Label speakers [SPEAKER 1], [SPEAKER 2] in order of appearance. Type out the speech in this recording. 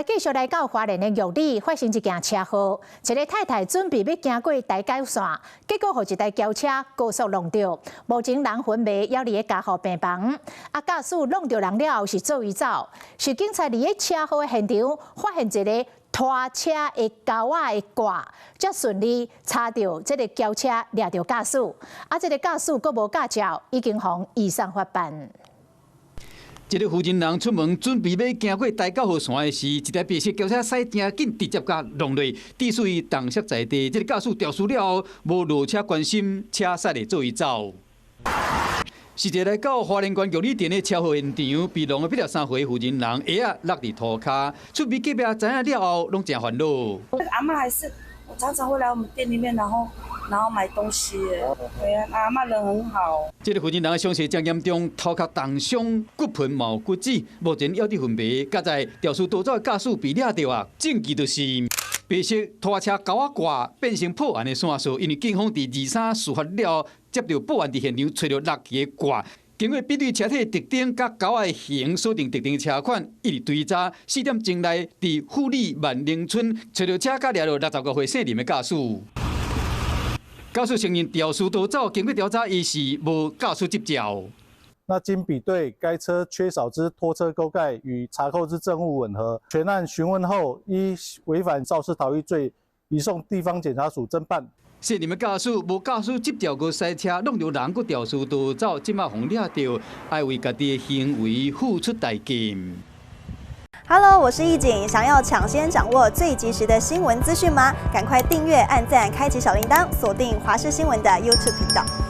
[SPEAKER 1] 繼續來到花蓮的玉里，發生一件車禍，一个太太準備欲行過台九線，結果予一台轎車高速挵著，目前人昏迷，猶佇咧加護病房。啊，駕駛挵著人了後是做伊走，是警察佇咧車禍的現場發現一个拖車的鈎仔的掛，才順利查著這个轎車掠著駕駛。啊，這个駕駛閣無駕照，已經予移送法辦。
[SPEAKER 2] 這个婦人人出門準備欲行過台九號線的時，一台白色轎車駛誠緊，直接共挵落，致使伊重摔在地。這个駕駛肇事了後，無落車關心，車駛會做伊走。是一个來到花蓮縣玉里鎮的車禍現場，被挵的83歲婦人人鞋仔落佇塗跤，出邊隔壁知影了後，攏誠煩惱。
[SPEAKER 3] 那個阿嬤還是我常常會來我們店裡面，然後買東西。對啊，阿嬤人很好。
[SPEAKER 2] 這个婦人人的傷勢誠嚴重，頭殼重傷，骨盆嘛有骨折，目前猶佇昏迷。佳哉肇事逃走的駕駛被掠著啊，證據就是白色拖車鈎仔掛變成破案的線索，因為警方佇二三事發了後，接著報案佇現場揣著六支的掛，經過比對車體特徵佮鈎仔的型，鎖定特定車款，一直追查，4點鐘內佇富里萬寧村揣著車佮掠著65歲姓林的駕駛。駕駛承認肇事逃走，經過調查，伊是無駕駛執照。
[SPEAKER 4] 那經比對，該車缺少之拖車鈎蓋與查扣之證物吻合。全案詢問後，依違反肇事逃逸罪，移送地方檢察署偵辦。
[SPEAKER 2] 姓林的駕駛無駕駛執照，閣駛車挵著人，閣肇事逃走，這馬予掠著，愛為家己的行為付出代價。
[SPEAKER 5] Hello，我是易景，想要搶先掌握最及時的新聞資訊嗎？趕快訂閱、按讚、開啟小鈴鐺，鎖定華視新聞的 YouTube 頻道。